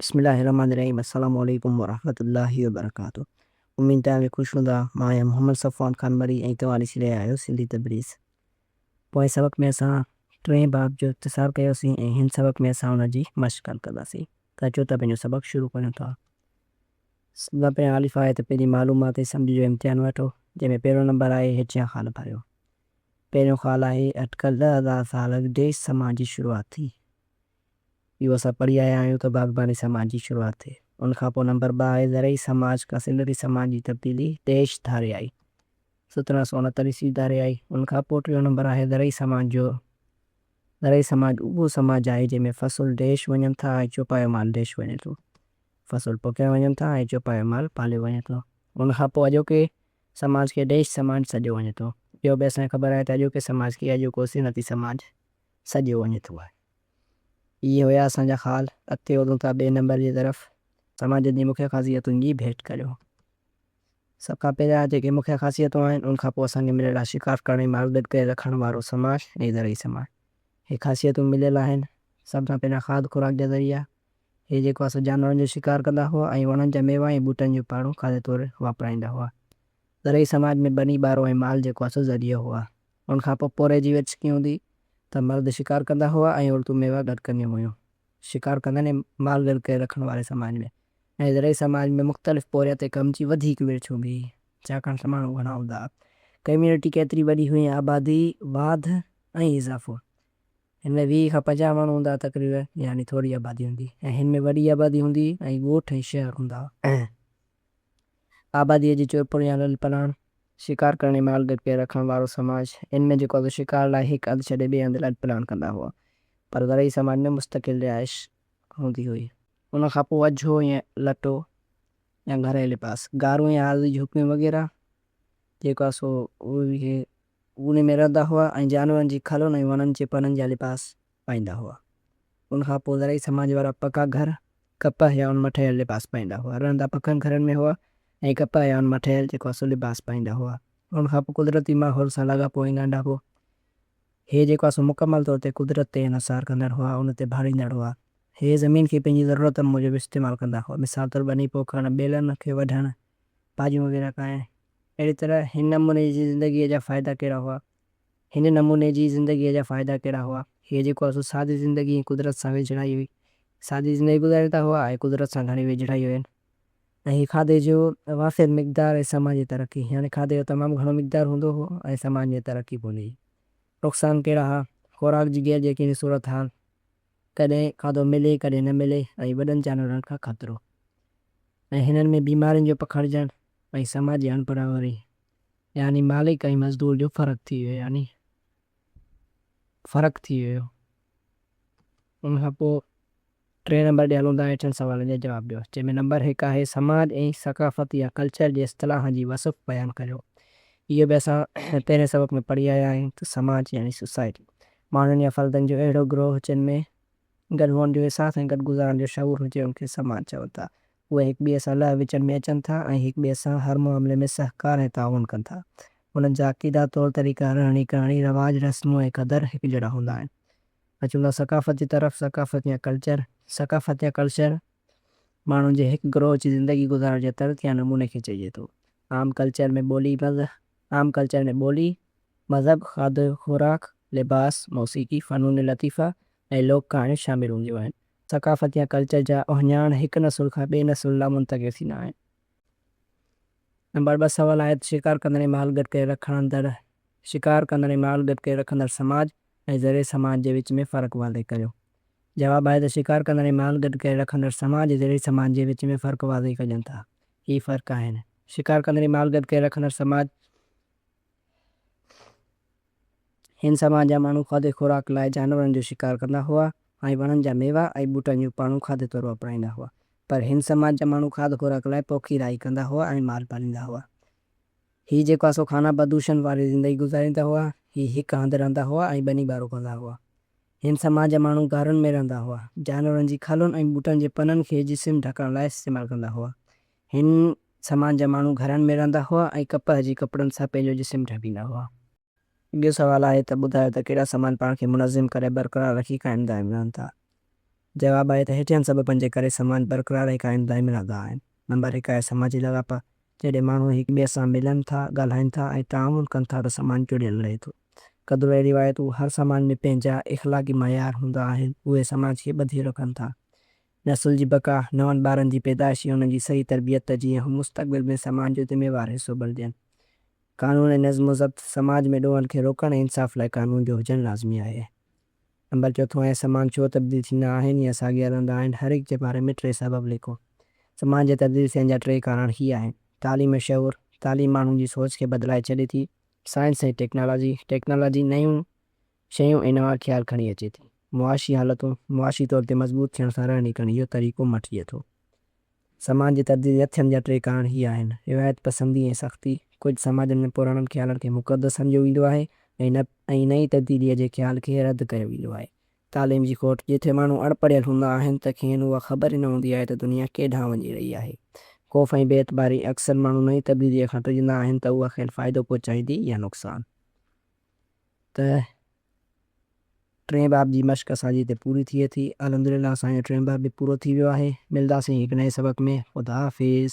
بسم الله الرحمن الرحيم السلام عليڪم ورحمة الله وبرڪاته اميد ته اوهين خوش هوندا. مان آهيان محمد صفوان خان مري ۽ توهان ڏسي رهيا آهيو سنڌي تدريس. پوئين سبق ۾ اسان ٽئين باب جو اختصار ڪيوسين ۽ هن سبق ۾ اسان ان جي مشق حل ڪنداسين ته اچو ته پنهنجو سبق شروع ڪريون ٿا. سڀ کان پهريان الف آهي ته پنهنجي معلومات ۽ سمجهه جو امتحان وٺو جنهن ۾ پهريون نمبر آهي هيٺيان خال ڀريو. پهريون خال آهي اٽڪل 10,000 سال اڳ ديش سماج جي شروعات ٿي. اهو اسان پڙهي آيا آهيون ته باغباني سماج جي شروعات ٿي. ان کان پوء نمبر ٻه آهي زرعي سماج کان صنعتي سماج جي تبديلي ديش ڌاري آئي. 1769 عيسوي ڌاري آئي. ان کان پوء ٽيون نمبر آهي زرعي سماج جو زرعي سماج اهو سماج آهي جنهن ۾ فصل ديش وڃن ٿا ۽ چوپايو مال ديش وڃي ٿو. فصل پوکيا وڃن ٿا ۽ چوپايو مال پاليو وڃي ٿو. ان کان پوء اڄوڪي سماج کي ديش سماج سڏيو وڃي ٿو. اهو به اسان کي خبر آهي ته اڄوڪي سماج کي اڄوڪو صنعتي سماج سڏيو وڃي ٿو. اهي هيا اسان جا خال. اڳتي وڌون ٿا ٻئي نمبر جي طرف. سماج جي مکيه خاصيتن جي ڀيٽ ڪريو. سڀ کان پهريان جيڪي مکيه خاصيتون آهن ان کان پوء اسان کي مليل آهي شڪار ڪرڻ ۽ مال گڏ ڪري رکڻ وارو سماج ۽ زرعي سماج. هي خاصيتون مليل آهن. سڀ کان پهريان کاڌ خوراڪ جا ذريعا. هي جيڪو آهي سو جانورن جو شڪار ڪندا هئا ۽ وڻن جا ميوا ۽ ٻوٽن جون پاڙون کاڌي طور واپرائيندا هئا. زرعي سماج ۾ ٻني ٻارو ۽ مال جيڪو آهي سو ذريعو هئا. ان کان پوء پورهئي جي ورڇ ڪيئن هوندي ته مرد شڪار ڪندا هئا ۽ عورتون ميوا گڏ ڪنديون هيون. شڪار ڪندڙ ۽ مال گڏ ڪري رکڻ واري سماج ۾ ۽ زرعي سماج ۾ مختلف پورهيت ۽ ڪم جي وڌيڪ ورڇ هوندي هئي، ڇاڪاڻ ته ماڻهو گهڻا هوندا هئا. ڪميونٽي ڪيتري وڏي هئي ۽ آبادي واڌ ۽ اضافو. هن ۾ 20 کان 50 ماڻهو هوندا هئا تقريبن يعني ٿوري آبادي هوندي ۽ هن ۾ وڏي آبادي هوندي هئي ۽ ڳوٺ ۽ شهر هوندا هئا. آباديء جي چرپر يا لڏپلاڻ، شڪار ڪرڻ ۽ مال گڏ ڪري رکڻ وارو سماج، ان ۾ جيڪو آهي سو شڪار لاء هڪ هنڌ ڇڏي ٻئي هنڌ لڏپلاڻ ڪندا هئا، پر زرعي سماج ۾ مستقل رهائش هوندي هئي. ان کان پوء اجهو يا لٽو يا گهرئي لباس، گارون يا عارضي جهوپڙيون وغيره جيڪو آهي سو اهي ان ۾ رهندا هئا ۽ جانورن جي کلن ۽ وڻن جي پنن جا لباس پائيندا هئا. ان کان پوء زرعي سماج وارا پڪا گهر، ڪپهه يا ان مان ٺهيل لباس پائيندا هئا. رهندا پڪن گهرن ۾ هئا ۽ ڪپهه يا ان مان ٺهيل جيڪو آهي سو لباس پائيندا هئا. ان کان پوء قدرتي ماحول سان لاڳاپو ۽ ڳانڍاپو. هي جيڪو آهي سو مڪمل طور تي قدرت تي انحصار ڪندڙ هئا، ان تي ڀاڙيندڙ هئا. هي زمين کي پنهنجي ضرورتن موجب استعمال ڪندا هئا. مثال طور ٻني پوکڻ، ٻيلن کي وڍڻ، ڀاڄيون وغيره کائڻ. اهڙي طرح هن نموني جي زندگيء جا فائدا ڪهڙا هئا؟ هن نموني جي زندگيء جا فائدا ڪهڙا هئا؟ هيء جيڪو آهي سو سادي زندگي ۽ قدرت سان ويجهڙائي هئي. سادي زندگي گذاريندا هئا ۽ قدرت سان گهڻي ويجهڙائي هين ۽ هي کاڌي جو وافر مقدار ۽ سماجي ترقي يعني کاڌي جو تمام گهڻو مقدار هوندو هو ۽ سماج ۾ ترقي به هوندي هئي. نقصان ڪهڙا ها؟ خوراڪ جي غير يقيني صورتحال، ڪڏهن کاڌو ملي ڪڏهن نه ملي ۽ وڏن جانورن کان خطرو ۽ هنن ۾ بيمارين جو پکڙجڻ ۽ سماجي اڻبرابري. يعني مالڪ ۽ مزدور جو فرق ٿي ويو يعني فرق ٿي ويو. ان کان پوء ٽئين نمبر ڏي هلون ٿا هيٺين سوالن جا جواب ڏيو جنهن ۾ نمبر هڪ آهي سماج ۽ ثقافت يا ڪلچر جي اصطلاحن جي وصف بيان ڪريو. اهو به اسان پهرين سبق ۾ پڙهي آيا آهيون ته سماج يعني سوسائٽي ماڻهن يا فردن جو اهڙو گروهه جن ۾ گڏ هئڻ جو احساس ۽ گڏ گذارڻ جو شعور هجي ان کي سماج چون ٿا. اهي هڪ ٻئي سان لهه وچڙ ۾ اچن ٿا ۽ هڪ ٻئي سان هر معاملي ۾ سهڪار ۽ تعاون ڪن ٿا. انهن جا عقيدا، طور طريقا، رهڻي ڪهڻي، رواج، رسمون ۽ قدر هڪجهڙا هوندا آهن. اچون ٿا ثقافت جي طرف، ثقافت يا ڪلچر، ثقافت يا ڪلچر ماڻهن جي هڪ گروهه جي زندگي گذارڻ جي طرز يا نموني کي چئجي ٿو. عام ڪلچر ۾ ٻولي، عام ڪلچر ۾ ٻولي، مذهب، کاڌو خوراڪ، لباس، موسيقي، فنون لطيفه ۽ لوڪ ڪهاڻيون شامل هونديون آهن. ثقافت يا ڪلچر جا اهڃاڻ هڪ نسل کان ٻئي نسل لا منتقل ٿيندا آهن. نمبر ٻه سوال آهي ته شڪار ڪندڙ ۽ مال گڏ ڪري رکندڙ شڪار ڪندڙ ۽ مال گڏ ڪري رکندڙ سماج ۽ زرعي سماج جي وچ ۾ فرق واضح ڪريو. جواب آهي ته شڪار ڪندڙ ۽ مال گڏ ڪري رکندڙ سماج ۽ زرعي سماج جي وچ ۾ فرق واضح ڪجن ٿا. هي فرق آهن. شڪار ڪندڙ ۽ مال گڏ ڪري رکندڙ سماج. هن سماج جا ماڻهو کاڌي خوراڪ لاء جانورن جو شڪار ڪندا هئا ۽ وڻن جا ميوا ۽ ٻوٽن جون پاڙون کاڌي طور واپرائيندا هئا. پر هن سماج جا ماڻهو کاڌ خوراڪ لاء پوکي راهي ڪندا هئا ۽ مال پاليندا هئا. هي جيڪو آهي سو خانه بدوشن واري زندگي گذاريندا هئا. هي هڪ هنڌ رهندا هئا ۽ ٻني ٻارو ڪندا هئا. هن سماج جا ماڻهو غارن ۾ رهندا هئا. جانورن جي کلن ۽ ٻوٽن جي پنن کي جسم ڍڪڻ لاء استعمال ڪندا هئا. هن سماج جا ماڻهو گهرن ۾ رهندا هئا ۽ ڪپهه جي ڪپڙن سان پنهنجو جسم ڍڪيندا هئا. ٻيو سوال آهي ته ٻڌايو ته ڪهڙا سماج پاڻ کي منظم ڪري برقرار رکي قائم دائم رهن ٿا؟ جواب آهي ته هيٺين سببن جي ڪري سماج برقرار ۽ قائم دائم رهندا آهن. نمبر هڪ آهي سماجي لاڳاپا، جڏهن ماڻهو هڪ ٻئي سان ملن ٿا، ڳالهائين ٿا ۽ تعاون ڪن ٿا ته سماج جڙيل رهي ٿو. قدر ۽ روايتون، هر سماج ۾ پنهنجا اخلاقي معيار هوندا آهن، اهي سماج کي ٻڌي رکن ٿا. نسل جي بقا، نون ٻارن جي پيدائش ۽ انهن جي صحيح تربيت ته جيئن هو مستقبل ۾ سماج جو ذميوار حصو بڻجن. قانون ۽ نظم و ضبط، سماج ۾ ڏوهن کي روڪڻ ۽ انصاف لاء قانون جو هجڻ لازمي آهي. نمبر چوٿون آهي سماج ڇو تبديل ٿيندا آهن يا ساڳيا رهندا آهن؟ هر هڪ جي باري ۾ ٽي سبب لکو. سماج جي تبديل ٿيڻ جا ٽي ڪارڻ هي آهن. تعليم ۽ شعور، تعليم ماڻهن جي سوچ کي بدلائي ڇڏي ٿي. سائنس ۽ ٽيڪنالاجي، ٽيڪنالاجي نيون شيون ۽ نوان خيال کڻي اچي ٿي. معاشي حالتون، معاشي طور تي مضبوط ٿيڻ سان رهڻي ڪهڻي جو طريقو مٽجي ٿو. سماج جي تبديل نه ٿيڻ جا ٽي ڪارڻ هي آهن، روايت پسندي ۽ سختي، ڪجهه سماجن ۾ پراڻن خيالن کي مقدس سمجهيو ويندو آهي ۽ ۽ نئين تبديليء جي خيال کي رد ڪيو ويندو آهي. تعليم جي کوٽ، جتي ماڻهو اڻ پڙهيل هوندا آهن ته کين اها خبر ئي نه هوندي آهي ته دنيا ڪيڏانهن وڃي رهي آهي. خوف ۽ بي اعتباري، اڪثر ماڻهو نئين تبديليء کان ڊڄندا آهن ته اها کين فائدو پهچائيندي يا نقصان. ته ٽئين باب جي مشق اسان جي هتي پوري ٿئي ٿي. الحمدلله اسان جو ٽيون باب به پورو ٿي ويو آهي. ملداسين هڪ نئين سبق ۾ خدا حافظ.